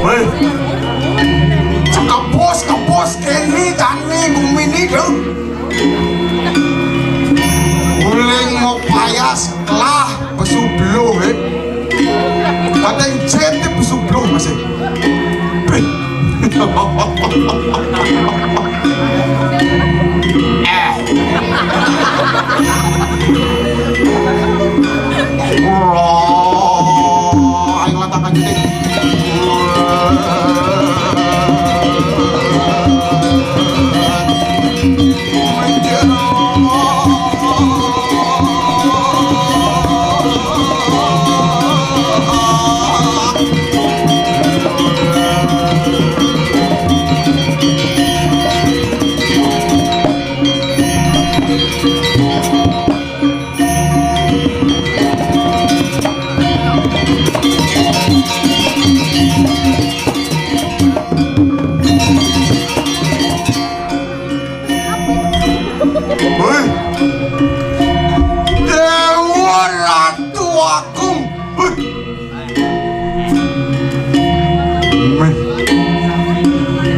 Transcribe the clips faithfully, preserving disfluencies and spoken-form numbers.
Hei, kebos, kebos, kene, jani, bumi ni, dong. Uling mau payas, lah, pesu beluh, eh. Kata jet, pesu beluh, masih. Bih. Eh. Wah, ayo latakan jadi. Hei. Dewa Ratu Agung. Hei. Meh.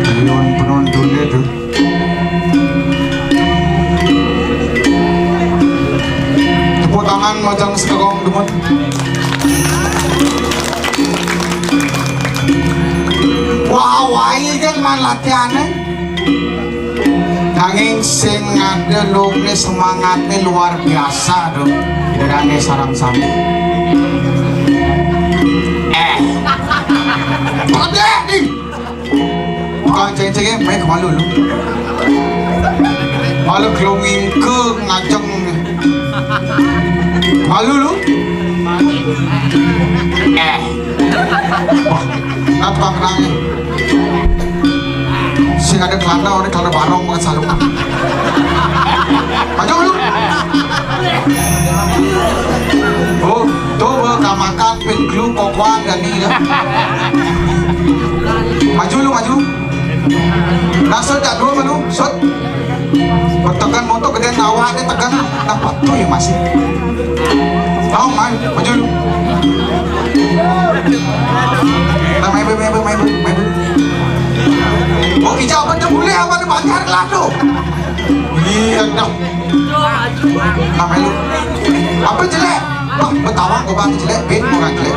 Ayon penontonnya tuh. Tepuk tangan majeng sekagong demen. Wah, wae kan man latihane. Nanging sing ngade lune semangatnya luar biasa dong. Dedane sarang sami. Eh. Padek nih. Bukan ceng-cengnya, baik malu lu. Malu glowing ke ngajeng. Malu lu. Eh. Wah, apa kenangnya? Si Ada celana, ada celana barong, pakai sarung. Maju lu. Oh, tuh, kamakan, pin glue, kokoan, gani, ya. Maju lu, maju. Nah, set, jadul, maju, set. Bertekan motor gede, nawa, dia tekan. Nah, patuh ya masih. Tahu, man, maju lu. Nah, main, main, main, main, main. Oh, ijab apa dia boleh, apa dia banyak lah tuh. Iya, dah. Apa lu? Apa jelek? Wah, betawa kok bang jelek, ben orang jelek.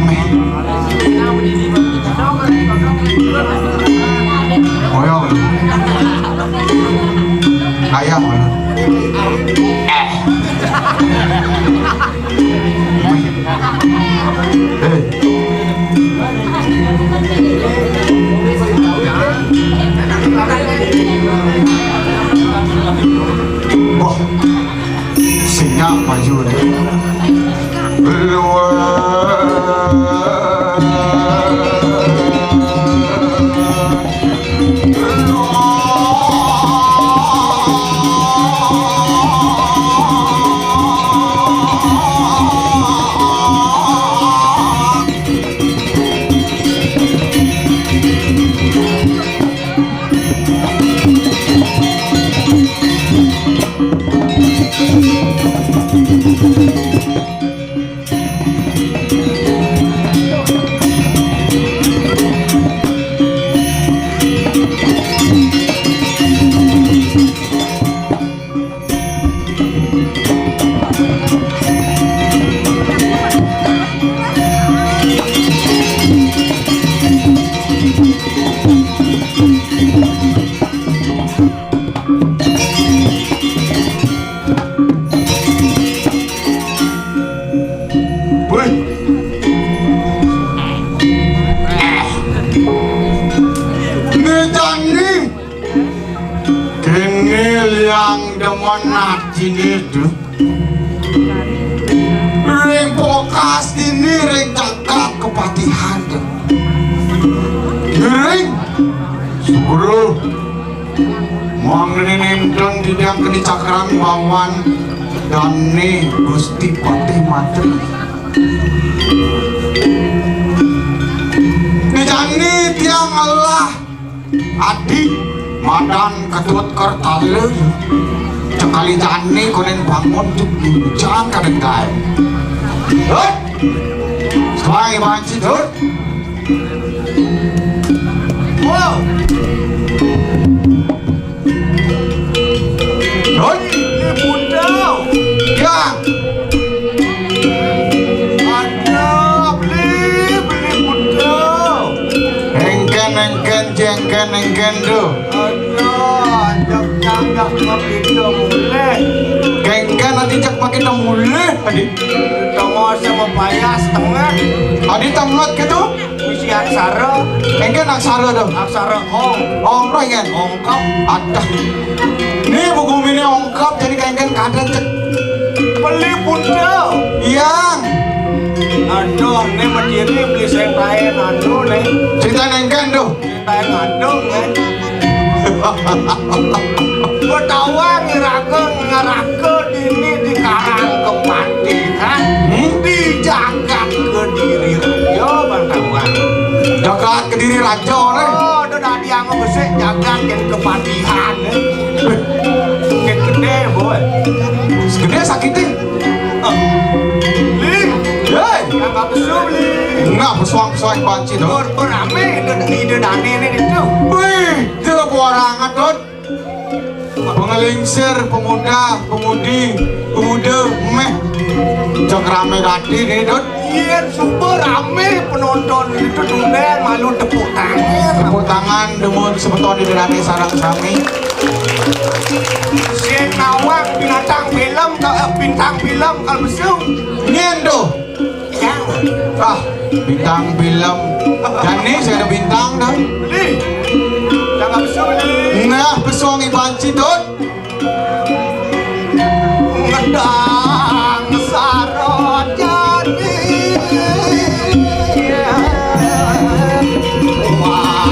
Meh. Oh ya, mana? Ayah mana? Eh. Meh. Eh. Wah, senyap maju deh. Woi. Nih, Jani. Kene liang demen atine, Dut. Ring pokas dini, ring jagat kepatihan, Dut. Ring Sugro. Mangene nenten didang keni cakran bawan dane Gusti Patih Mantri. Ni jani tiang ngelah adi madan Ketut Kertala. Cekali jani konen bangun tu hujan kadang gae. Hei! Suai banci, Dut. Wow. Hei! Beli bundau. Ya. Ada beli, beli bundau. Engken, engken, jengken, engken tu. Ada, ajak, ajak, ajak, kita mulai. Kengken ati jak makin mulih, adi. Tengah sama payah setengah. Adi tengah gitu. Misi aksara. Engken aksara tu. Aksara ong. Ong roh engken. Ongkep. Adah. Ni buku mini ongkep jadi kengken kadang cek. Beli bundau. Iya. Aduh, ni berdiri beli saya kain anu ni. Cerita engken tu. Kayak ngandung, eh. Betawa ngeraga ngeraka dini di Karang Kepatihan, hmm? Di jagat Kediri Raja, Bang Tawang. Jagat Kediri Raja, eh? Oh, udah tadi yang besik jagat yang Kepatihan, eh. Bukit gede, boy. Segede sakitnya. Li. Hei. Yang apa suam, Li? Nah, pesuang-pesuang banci tu. Tur, tur rame ide, ide dane ni tu. Wih, dia orang atot. Pengelingsir, pemuda, pemudi, pemuda, meh. Cok rame gati ni, Dut. Yen suba rame penonton itu, tunden malu tepuk tangan. Tepuk tangan dumun semeton ida dane sareng sami. Sing nawang binatang film, eh, bintang film kalau mesum. Nyen tu. Yang. Ah, bintang film. Jani saya ada bintang dah. Li. Jangan mesum, Li. Nah, pesuang iban citut. Ngedang sarojani. Wah.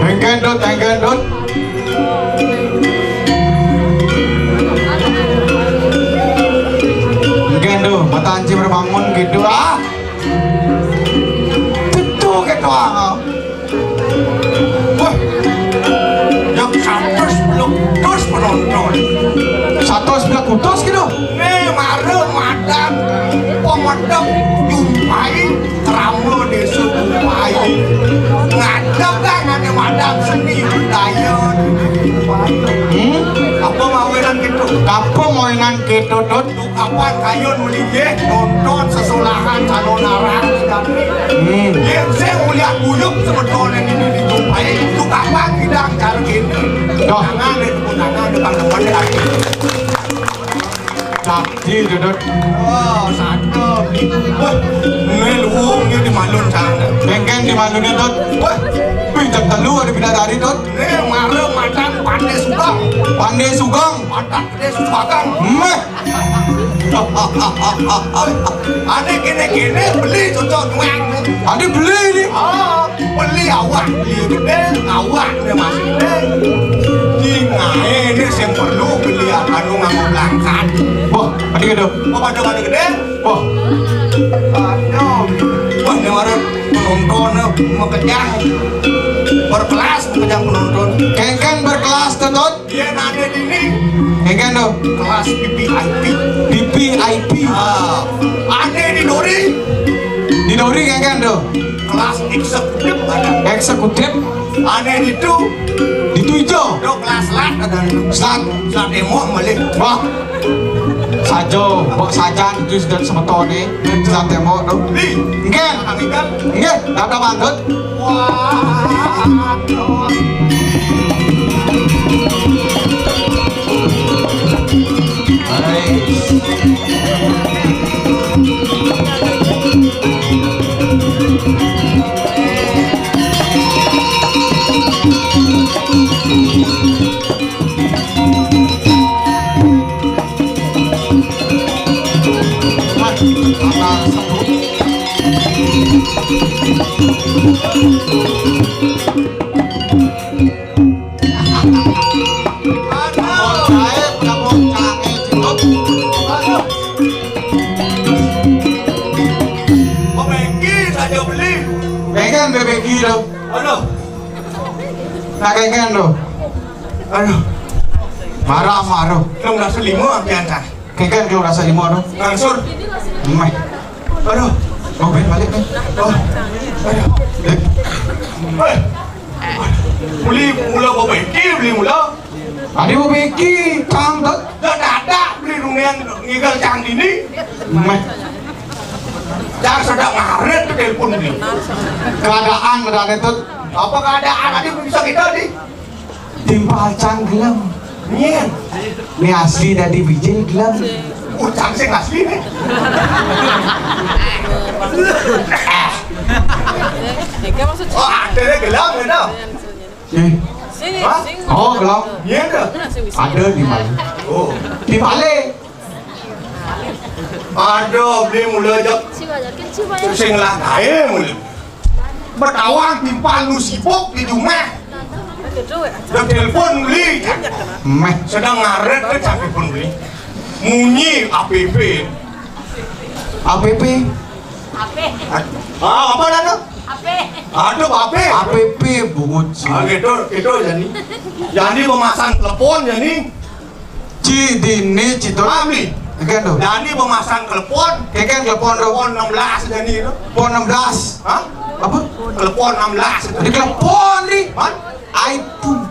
Éngkén, Dut, éngkén, Dut. Éngkén, Dut, mata anci berbangun gitu, ah. Gitu, gitu, ah. Wah, yang satus belum terus penonton. Satus belum putus gitu. Nih, mara madan pemedem jumpai, krama désa jumpai. Ngadeg kan ané madan seni budaya jumpai. Hmm? Apa mawinan gitu? Apa mawinan gitu, Dut? Kapan kayun melinggih nonton sesolahan calon arang jani. Hmm. Yén sing ulian buyub sebetulné ini dijumpai, itu kapan kidang cara kéné? Dah. Tangan deh, tepuk tangan, depan depan deh, lagi. Sakti, Dut. Oh, satu. Wah, ini luungnya di malun sana. Bengkeng di malunnya, Dut. Wah, pinjam telu ada bidadari, Dut. Ini mara madan Pandé Sugeng. Pandé Sugeng. Madan Pandé Sugeng. Meh. Ané kéné-kéné beli cocok nyuang. Ané beli ni. Ah, beli awak, beli gedé, awak dia masih gedé. Di ngaé ni sing perlu beli anu nganggo belangkat. Wah, ané gedé. Apa ada, ada gedé? Wah. Aduh. Wah, ini orang penonton makejang. Berkelas makejang penonton. Kéngkén berkelas, Dut. Yén ané dini. Éngkén to. Kelas V V I P. V V I P. Ah, ané di Dori. Di Dori éngkén to. Kelas eksekutif ada. Eksekutif. Ané ditu. Ditu ijo. To kelas slat ada. Slat. Slat émok malih. Wah. Saja, mbok sajan itu sudah semetoné. Slat émok to. Di. Éngkén. Kang Ikan. Nggih, datang manggut. Bebeki saja beli. Pegang bebeki lo. Aduh. Tak kekan lo. Aduh. Marah, marah. Lo nggak selimo, ambil angkat. Kéngkén kalau rasa lima no. Ngangsur. Meh. Aduh. Oh, ben balik, Ben. Oh. Aduh. Eh. Eh. Beli mula bebeki, beli mula. Adi bebeki, cang, Dut. Dah dadak beli runian ngigel cang dini. Meh. Cang sedang ngaret ke telepon beli. Keadaan, keadaan itu. Apa keadaan tadi bisa kita di? Timpal cang gelem. Nyén. Né asli dadi bijil gelem. Ucang sing asli né. Oh, ada gelem ya, dah. Eh. Hah? Oh, gelem. Nyén dah. Ada di mana? Oh. Di Bali. Aduh, beli mula jak. Sing lah kaé mula. Betawang timpal nu sibuk di rumah. Dah telepon beli. Meh. Sedang ngaret ke telepon beli. Munyi A P P. A P P. Ah, apa dah tu? Aduh, A P P. A P P bungut sih. Ah, gitu, gitu jadi. Jadi memasang telepon jadi. Ci dini ci to. Mami. Kéngkén to. Jani memasang telepon. Kéngkén telepon to. Telepon enam belas jani to. Telepon enam belas. Hah? Apa? Telepon enam belas. Di telepon di. Hah? iPhone.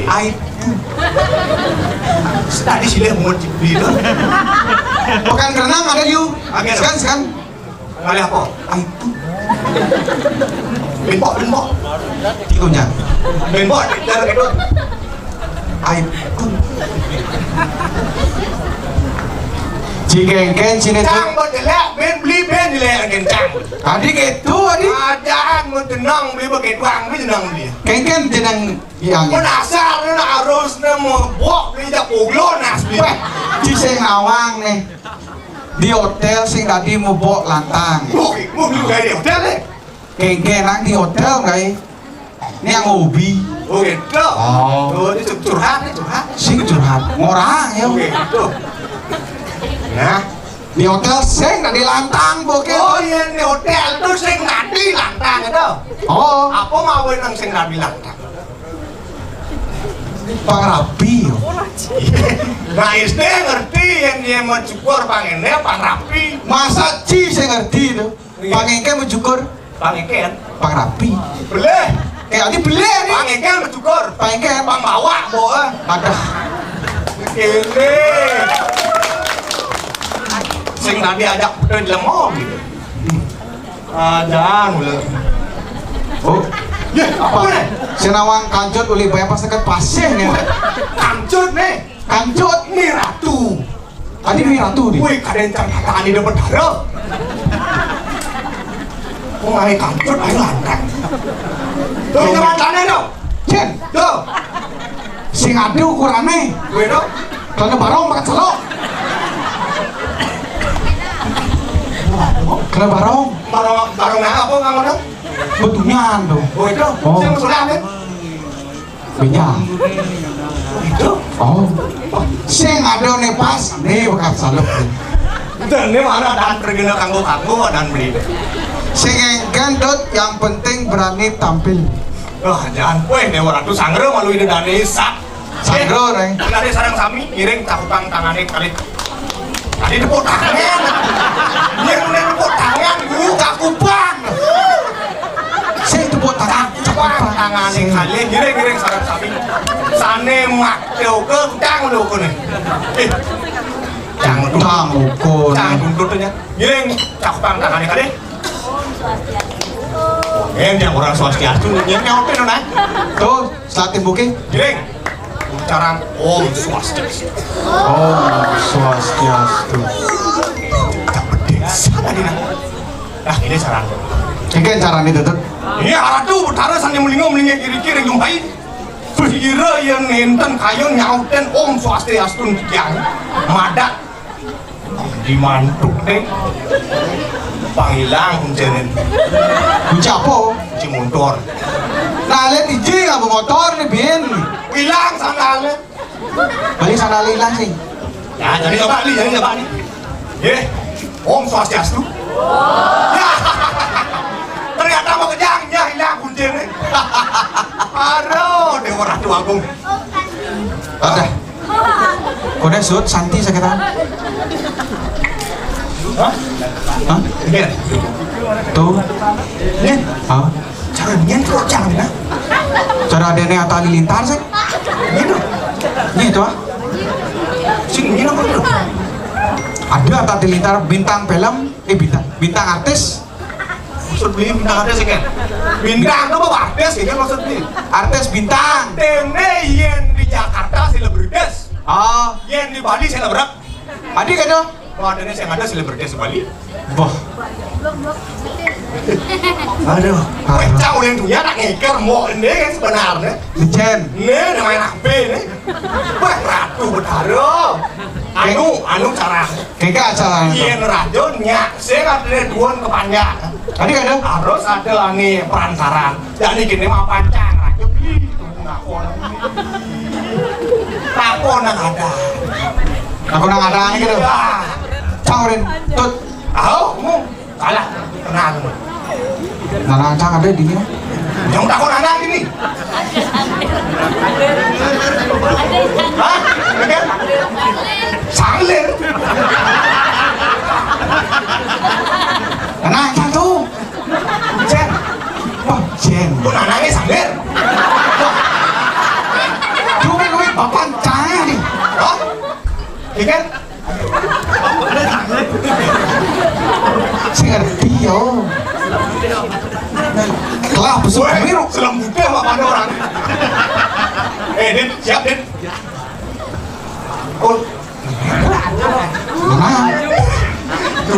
iPhone. Tadi sih lihat mau di to. Pekan Renang ada yuk. Oke. Sekarang, sekarang. Ngalih apa? Ai, bembok, bembok. Tikunnya. Bembok, cara gitu. Ai, ci Dikéngkén sini tuh. Cang, buat jelek, ben beli, ben jelek, kencang. Tadi gitu, tadi. Ajaan, mau tenang, beli pakai uang, beli tenang beli. Kéngkén jeneng yang. Mau dasar, lu nak harus, nak mau bok, beli jak poglo, nas beli. Wéh, ci sing nawang nih. Di hotél sing tadi mubok lantang. Mau, mau beli kayak di hotél, eh? Kéngkén nang di hotél kayak. Ini yang hobi. Oh gitu. Oh. Oh, ini curhat nih, curhat. Sing curhat. Ngorang ya. Oke, gitu. Nah, di hotél sing tadi lantang, bokeh. Oh iya, di hotél tuh sing tadi lantang itu. Oh. Apa mau nang sing tadi lantang? Pang rapi. Nah, S D ngerti yang dia mau cukur pangennya pang rapi. Masa ci saya ngerti itu. Iya. Pangengké mencukur. Pangengké kan? Pang rapi. Beleh. Kayak tadi beleh nih. Pangengké mencukur. Pangengké. Pang bawa, bawa. Aduh. Ini. Sing tadi ajak udah jelemo gitu. Ajaan ulah. Oh. Ya, apa nih? Senawang kancut ulih bae pas deket pasih nih. Kancut nih. Kancut nih ratu. Tadi ini ratu nih. Wih, kadang cang kata ini dapat darah. Oh, ayo kancut, ayo lantak. Tuh, ini mantannya dong. Jen. Tuh. Sing ada ukurannya. Wih, dong. Kalau barong pakai celok. Kalau barong. Barong, barong nah apa nggak mau? Betunyan tuh. Oh, itu. Oh. Saya mau sudah, kan? Benya. Itu. Oh. Sing ada nih pas, nih bekas salep. Dan ini mana dan pergi kanggo-kanggo dan beli. Sing enggan dot yang penting berani tampil. Wah, jangan kue nih orang tuh sangre malu ini dan isap. Sangre, Reng. Tadi sarang sami ngiring cakupan tangannya kali. Tadi tepuk tangan. Dia udah tepuk tangan, Bu. Cakupan. Sing tepuk tangan. Cakupan tangan sing kali. Giring-giring sarang sami. Sane mak teo ke utang lo kene. Eh. Yang utang ukur. Yang tuntutnya. Giring cakupan tangannya kali. Yang orang swastiastu, yang nyawa nona. Tuh, saat timbukin. Giring. Ucaran Om Swastiastu. Om Swastiastu. Dapat desa tadi nah. Nah, ini saran. Ini kan caranya tetep. Ini arah tuh, utara sana melingo, melingo kiri-kiri, jumpai. Kira yang nenten kayon nyauten Om Swastiastu yang madak. Di mantuk teh. Pangilang kuncinya. Kunci apa? Kunci motor. Nah, lihat iji apa motor nih, Bin? Hilang sandalnya. Balik sandal hilang sih. Ya, jadi coba nih, jadi coba nih. Ye, Om Swastiastu. Ternyata mau kejangnya hilang kuncinya. Aduh, Dewa Ratu Agung. Ada. Kode sud santi sekitar. Hah? Hah? Iya. Tuh. Nih. Ah. Cara nian tuh jangan ya. Cara adene Atta Halilintar sih. Gitu. Nih itu ah. Sing ini apa tuh? Ada Atta Halilintar bintang film, eh bintang, bintang artis. Maksud beli bintang artis ya kan? Bintang apa artis ya kan maksud beli? Artis bintang. Dene yen di Jakarta selebritis. Oh. Yen di Bali selebrak. Adi kan dong? Wah, ada nih yang ada selebritis Bali. Wah. Aduh. Wah, cak ulen tuh ya nak ngeker mau ini kan sebenarnya. Jen. Ini namanya apa ini? Wah, Ratu Betara. Anu, anu cara. Kayaknya acara. Iya, rajo nyak. Saya kan dari duon ke panjang. Tadi kan ada? Harus ada nih perantaran. Jadi gini mah pancang aja gitu. Ngakon. Ngakon nang ada. Ngakon nang ada gitu. Iya. Cang urin tut. Tahu mu? Salah. Tenang. Nah, nah, cang ada di sini. Yang takut ada ini. Hah? Bener? Sanglir. Nah, cang tuh. Jen. Wah, Jen. Lu nanangnya sambil. Duit, duit, bapak cahaya nih. Hah? Iya kan? Saya ngerti, yo. Telah besok Weh, biru. Selam muda apa ada orang? Eh, Din, siap, Din. Oh. Mana?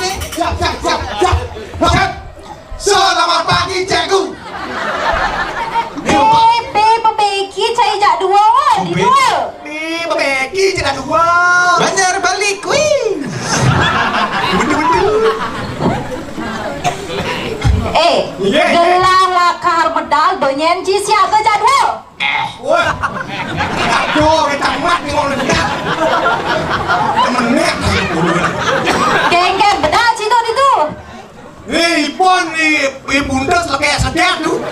nih. Siap, siap, siap, siap. Siap. Selamat pagi, Cikgu. Bé, bé, bé, bé, ki cai jak dua, woi, di dua. Bé, bé, bé, ki cai jak dua. Banjar Bali Queen. Betul-betul. Eh, iya, iya. Gelah lakar medal, donyen ci siaga jak dua. Eh, woi. Aduh, kita mat nih mau nendang. Temenek. Geng-geng bedah situ itu. Nih, ipun nih, ipun des lekek sedek tuh.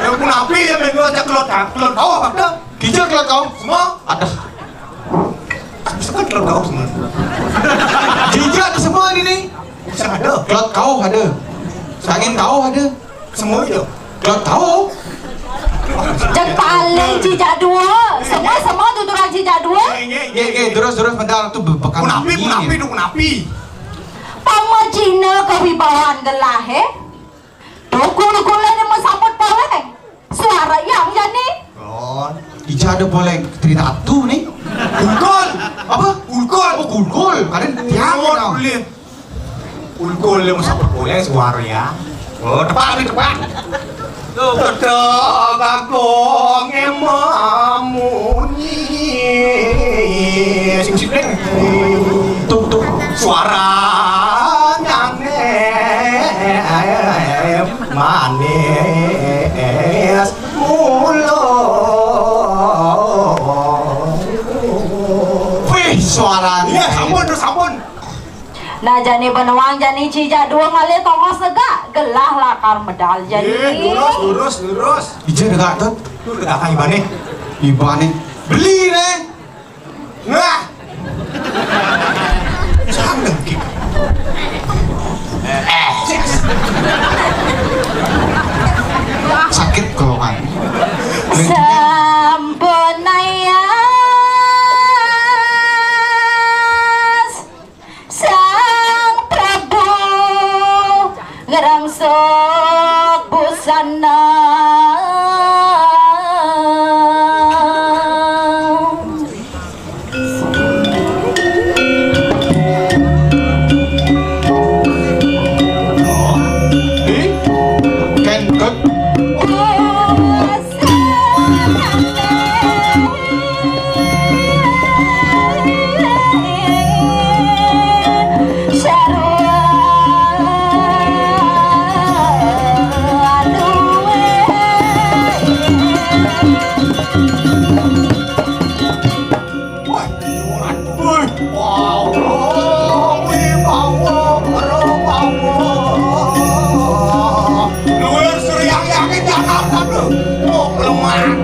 Yang pun api ya main gua aja kelot, kelot bawah, Pak, tuh. Kija kelod kauh semua? Ada. Bisa kan kelod kauh semua? Kija ada semua ini nih. Bisa ada. Kelod kauh ada. Sangin kauh ada. Semua itu. Kelod kauh. Jang paling cijak dua. Semua, semua tuturan cijak dua. Nggih, nggih, terus, terus, bentar, tuh be-, bekan punapi, ini. Punapi, tuh punapi. Pama Cina kewibawaan gelah, eh. Dukul-dukul ini mesambut poleng. Suara yang jani. Oh. Ija ada poleng. Tritatu nih. Kulkul. Apa? Kulkul. Oh, kulkul. Kadang tiang. Oh, dong. Kulkul. Kulkul yang mesambut poleng suara ya. Oh, tepat nih, tepat. Tuh, betul, Bagong, emang munyi. Sing sibling. Tuh, tuh. Suara nyanyi. Manis mulo. Wih, suaranya. Iya, sampun, terus sampun. Nah, jani benuang, jani cijak dua ngalih tongos segak, gelah lakar medal jani. Iya, lurus, lurus, lurus. Ija degak, Tut. Tuh, degak kan ibane? Ibane. Beli, nih. Nah. Sandeng ki. Eh. Sakit kalau kan. Sampun ayas Sang Prabu ngerangsuk busana. Kentut. Wah, wih, wow, wih, wow, wow. Luwih Sri Yang yakin Jakarta tuh. Oh, kelemahan.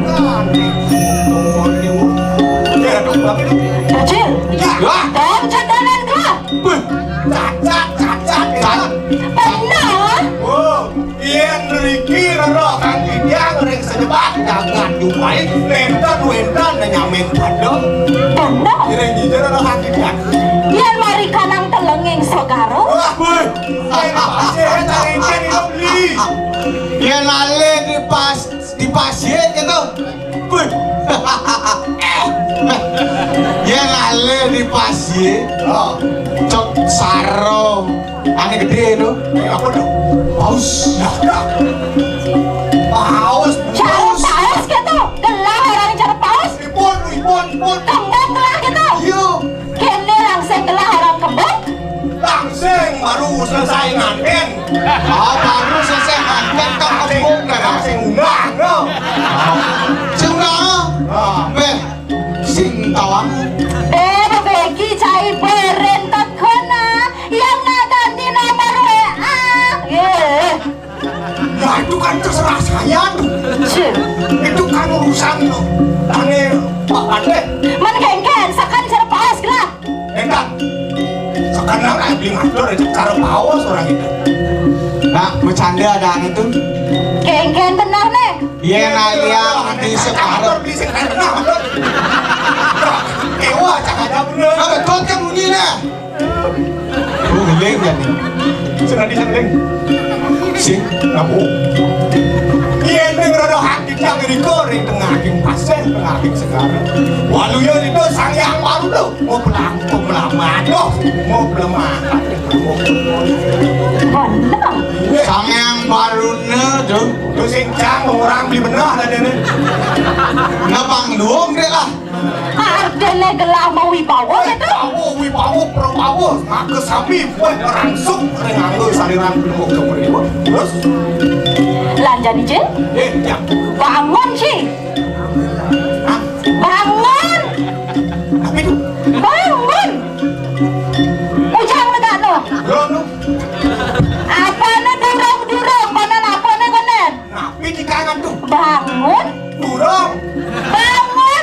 Ya, dong, tapi tuh. Kecil. Ya. Wah. Dong, catanan gua. Wih, cacat, cacat, cacat. Benar. Wow. Yén mriki rara kang titiang ring sejebat jagat Dumai, nénten wénten nyameng padha. Tandha. Ring jijur rara kang titiang. Yén mari kanang telenging segara. Wah, wih. Yén pasih, yén alih di pas-, di pasih gitu. Wih. Yén alih di pasih. Oh. Cok saro. Ané gedé to. Eh, apa to? Paus. Nah, nah. Paus. Cara paus gitu. Gelah orang cara paus. Ipun, ipun, ipun. Kembung gelah gitu. Iya. Kéné langsung gelah orang kembung. Langsung baru selesai nganten. Oh, baru selesai nganten, kok kembung, kan? Langsung undang, no. Sing undang, no? Ah. Béh. Sing tawang. Eh, bebeki cai beren tekena yang nak ganti nomor W A. Eh. Nah, itu kan terserah saya tuh. Cih. Itu kan urusan tuh. Tane Pak Pandé. Men kéngkén, sakan cerpas gelah. Enggak. Sakan lah, beli ngatur aja cara bawa seorang itu. Nah, bercanda ada anu tuh. Kéngkén benar nih. Iya, nah, iya, di sekarang. Beli sekarang benar, benar. Ewa, cak ada benar. Nah, betul kan bunyinya? Lu ngeling kan nih? Sudah diseling. Sing, ngapu. Iya, ini ngerada hati yang riko, ring tengah king pasir, tengah king segara. Waluya itu sang yang baru tuh. Mau pelang, mau pelang, aduh, mau pelang. Benar. Sang yang baru ne, tuh. Tuh sing cang, orang beli benar ada nih. Ngepang doang deh lah. Ardene gelah mawibawa gitu. Wibawa, wibawa, prabawa, maka sami buat rangsuk ring anggo saliran pinungkuk. Terus lanjani, Cil? Eh, ya. Bangun, Ci. Hah? Bangun. Tapi itu bangun. Ujang negakno. Belum, belum. Apane durung-durung, konen apane konen? Napi tikangan tuh? Bangun. Durung. Bangun.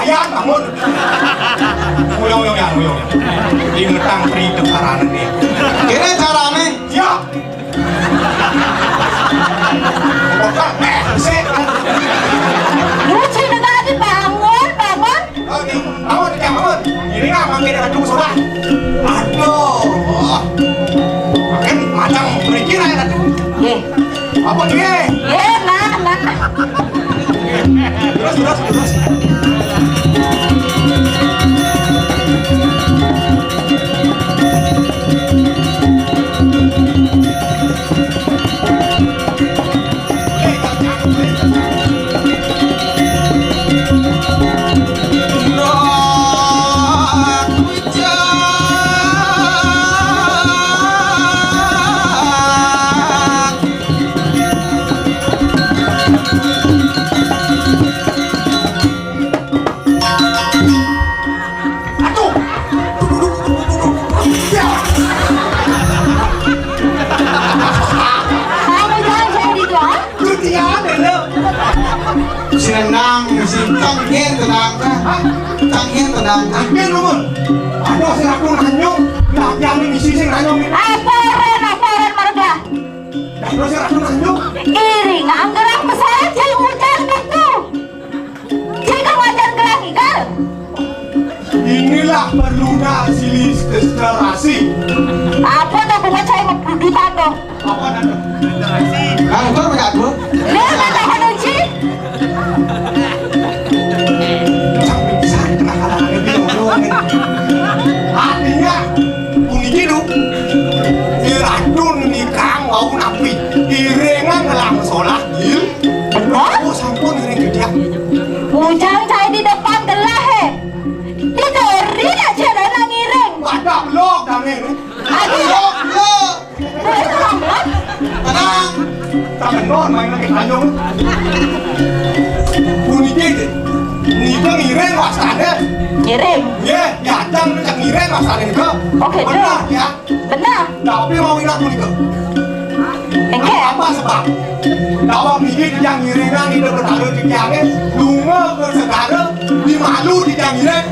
Ya, bangun. Uyang, uyang, uyang, uyang. Ingetang cerita carane nih. Kene carane? Siap. Otak, eh, sik. Lucu dengan dibangun, bangun. Oh, ini, bangun, ya, bangun. Ini nggak manggil ratu sebelah. Aduh. Makin macam berikir aja ratu. Ye. Apa dia? Ye, nah, nah. Terus, terus, terus. Aduh. Kamu jangan jadi doang. Lu dia ada lo. Sinenang, si Tang Hien tenang, Tang. Hah? Tang Hien tenang, Tang. Hien lu, Mun. Aduh, si aku nanyuk. Lah, dia ini misi sing nanyuk. Aporan, aporan, marga. Lah, terus si aku nanyuk. Iring anggerang besar, jadi ujar gitu. Jika wajan gelang igal. Inilah perlunya silih seterasi. Apa tuh bunga cai mau dudutan tuh? Apa tuh? Nah, itu apa ya, tuh? Dia kata kunci. Sampai bisa kena kalangan dia ngomongin. Artinya, puniki lho. Iratun nikang wau napi. Iringan ngelang solah, Gil. Bener? Oh, sampun iring gede. Bujang cai di depan gelah, he. Didori aja ada nang ngiring. Wadah, blok, dame ini. Aduh. Blok, blok. Boleh terlambat? Tenang. Tak kendor, main lagi tanjung. Puniki, nika ngiring wastane. Ngiring? Nggih, ya, jam nika ngiring wastane nika. Oke, benar, Dok. Ya. Benar. Tapi mau ilang punika. Engke. Apa sebab? Dawuh niki tiyang ngiringan Ida Betara titiange lunga ke segara di malu tiyang ngiring.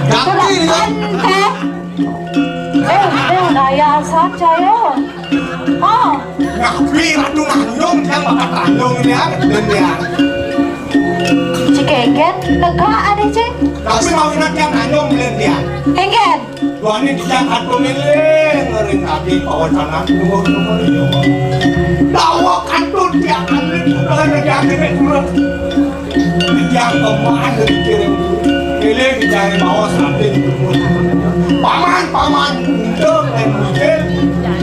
Ganti dia. Engke. Eh, eh, daya saja ya. Oh. Ngapi Ratu Nandung tiyang bapak Randung tiyang, dan tiyang. Cik Engken, lega ada, Cik. Tapi mau ilang tiyang Nandung, dan tiyang. Engken. Duaning tiyang kantun eling ring kaki pawacanan luhur-luhur iya. Dawuh kantun tiyang kantun utawi negari nek durung. Tiyang kemah dikiring eling tiyang maos ratin luhur. Paman, paman, untung dan mujil.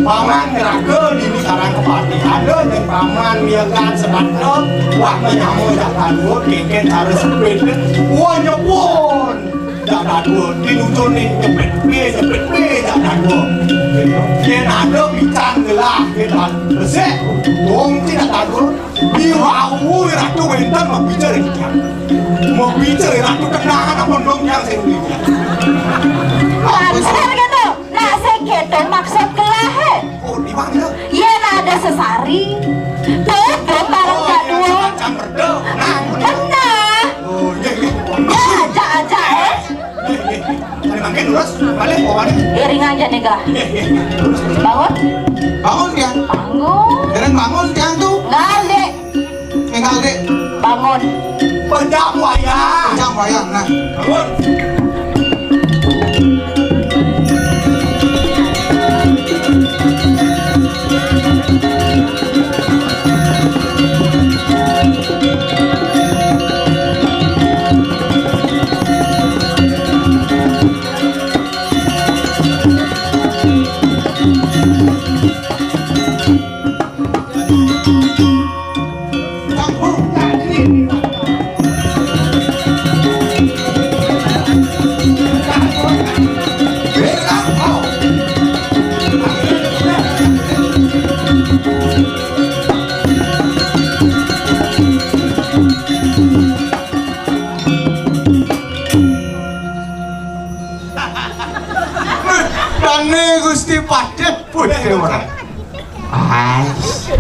Paman ngraga dini sareng kepatihan lho, yen paman miyakan sebatno, wah menyamo jalan luhur, kengken cara sepit. Wah nyepun. Jak dadua, dinuntun ning nyepit piye, nyepit piye, jak dadua. Yen ada pican gelah, yen ada besik, wong tidak dadua. Diwawu ratu wenten mabicara iki. Mabicara ratu kenangan apa ndong yang sing iki. Lancar gitu. Nak sing gitu maksud gelahe. Oh, di mana? Yen ada sesari, tutup bareng dadua. Nah, benar. Oh, iya, iya. Ya, aja, aja, eh. Ini mangke terus balik bawaannya. Iring aja nih, Gah. Bangun. Bangun dia. Bangun. Keren bangun dia tuh. Ngalih. Ngalih. Bangun. Pejam wayang. Pejam wayang. Nah. Bangun. Dane Gusti Padhe putih ora. Ais.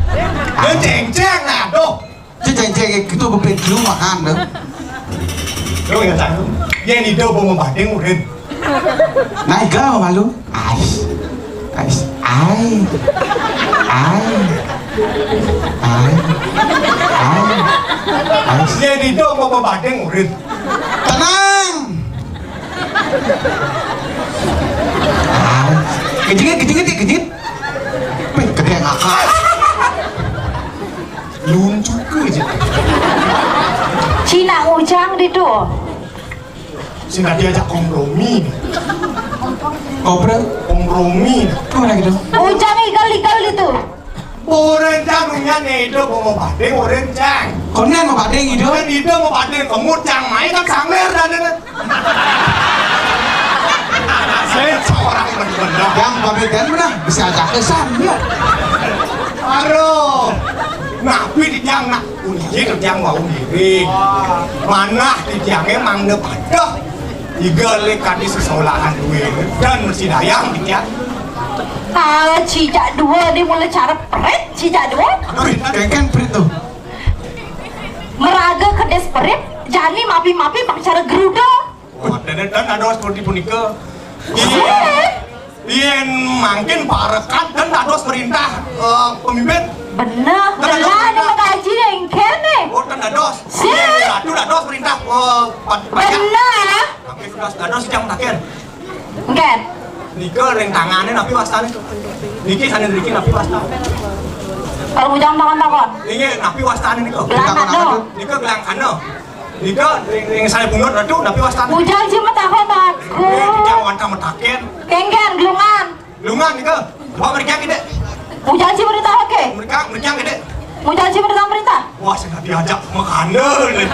Ya cengceng, aduh. Cengceng itu kepit lu makan tuh. Yo, ya, Cang. Yén Ida mau mabading, Urin. Nah, iga mau malu. Ais. Ais. Ai. Ai. Ai. Ai. Ais. Yén Ida mau mabading, Urin. Tenang. Ai. Kejengit, kejengit, kejengit. Wih, gedé ngakak. Luncuk aja. Cina Ujang ditu. Sing diajak kompromi. Kompromi. Kompromi. Mana gitu? Ujang igal-igal ditu. Orang jamunya itu mau bading orang cang. Konen mau bading itu. Dan itu mau bading kemut cang main kan sanger dan ini. Saya seorang benar-benar. Yang pamitan mana bisa aja kesan ya. Aduh. Napi titiang nak kunci titiang wau ngiring. Manah titiangé mangda padah. Iga lé kadi sesolahan duwé dan mesti dayang titiang. Ah, cicak dua dia mula cara pret, cicak dua. Aduh, kéngkén prit tuh. Meraga kedis perit, jani mapi-mapi pang cara geruda. Oh, dan, dan dados seperti punika. Iya. Yén mangkin parekan dan dados perintah, eh, pemimpin. Bener, dan dados bener perintah. Ada mengkaji yang kene. Oh, dan dados. Sip. Yén ratu dados perintah, eh, pa-, pajak. Bener. Mangkin dados, dados jang taken. Engken. Nika ring tangané napi wastané? Niki sané niki napi wastané? Kalau bujang tangan takon. Niki napi wastané nika? Gelang kano. Nika gelang kano. Nika ring, ring sané bungut ratu napi wastané? Bujang cuma takon aku. Eh, bujang wantah mataken. Kéngkén gelungan. Gelungan nika. Coba merikyang gedé. Bujang cuma ditawag ké. Merikyang, merikyang gedé. Bujang cuma ditawag perintah. Wah, saya diajak makanan nih.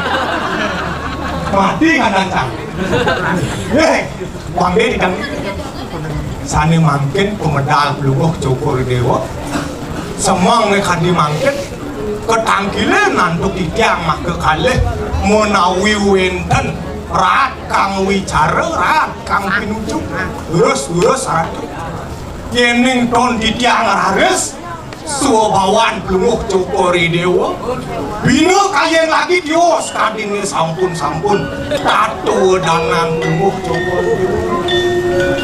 Mati kan dancang. Hei, wangge di kami. Sané mangkin pemedal pelungguh Cokor Déwa. Semang né kadi mangkin. Ketangkilé nantuk titiang maka kalih menawi wénten raat kang wicara, raat kang pinuju. Lurus, lurus, raat. Yéning ton titiang raris, swabawan pelungguh Cokor Déwa. Bina kayén lagi tios kadiné sampun-sampun. Tato danang pelungguh Cokor Déwa.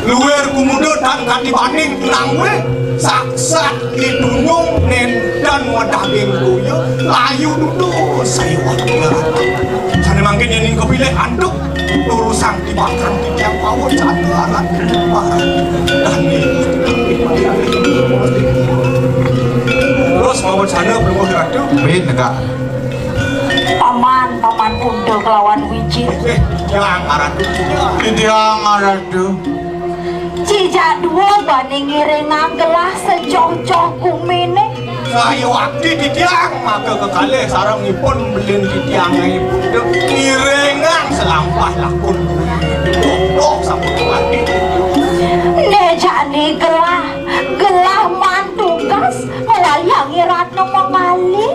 Luir kumuda tan kadi baning tenang wé. Saksat ditunjung nénten madaging toya. Layu dudu sayuwak. Sané mangkin yéning kapilih antuk. Durusang tibakang titiang pawon satu aran barang dani. Terus mawon sana pelungguh ratu. Bin negak. Paman, paman Unda kelawan Wijit. Eh, tiang ratu. Tiang ratu. Cicak dua bani ngiringang gelah sejoh-joh guminé. Sayuwakti titiang maka kekalih sareng ipun belin titiang ipun ngiringang selampah lakun. Doh saputuwati. Né jani gelah, gelah man tugas ngwaliang Ratna Mangali.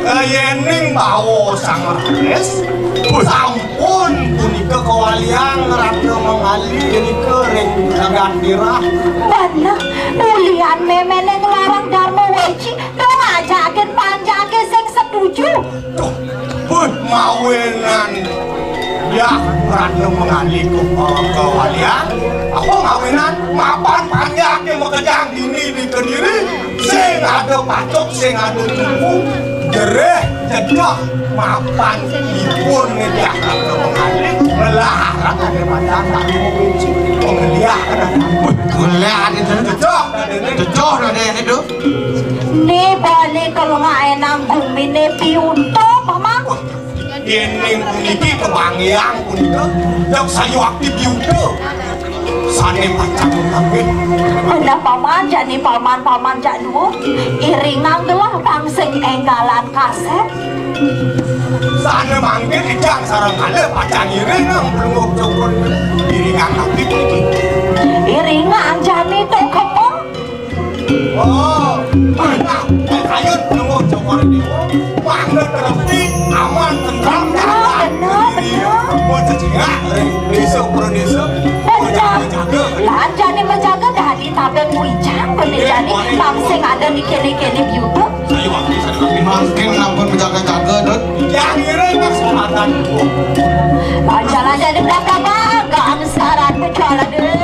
Yéning bawa sang raris, sampun punika kawaliang Ratna Mangali nika ring jagat Tirah. Bener, ulian méméné nglarang Dharma Weci, dong ajakin panjaké sing setuju. Duh, pun mawinan ya Ratna Mangali ku, eh, kawaliang. Apa mawinan mapan panjaké makejang dini di Kediri. Sing ada patuk, sing ada tuku, jerih, cedek, mapan, ipun ngejak Ratna Mangali, ngelarat ada macan, tak mau kunci, ngeliat ada. Ngeliat itu. Cedek, ada ini. Cedek, ada ini, tuh. Né bani kalau nggak enang guminé piuntuk, Paman. Yéning puniki kebanggiang punika, yak sayuwakti biuda. Sané pacang mangkin. Bener, Paman, jani Paman, Paman jak dua. Iringang gelah pang sing énggalan kasép. Sané mangkin ijang sareng kalih pacang iringang pelungguh Cokor. Iringang napi puniki? Iringang jani tok kemong. Oh, nah, kayun pelungguh Cokor Déwa, mangda terepti, aman, tentram, bener, bener. Mau cecingak, ring désa, pro désa, mau jaga-jaga. Bener. Lan jani menjaga dah Tabeng wijang bener jani, bang sing ada di kene-kene biutuh. Mangkin ampun bejaga-jaga, Dut. Ya, kira pas matan. Lanjut-lanjut di belakang, bang, gak angsaran kecuali deh.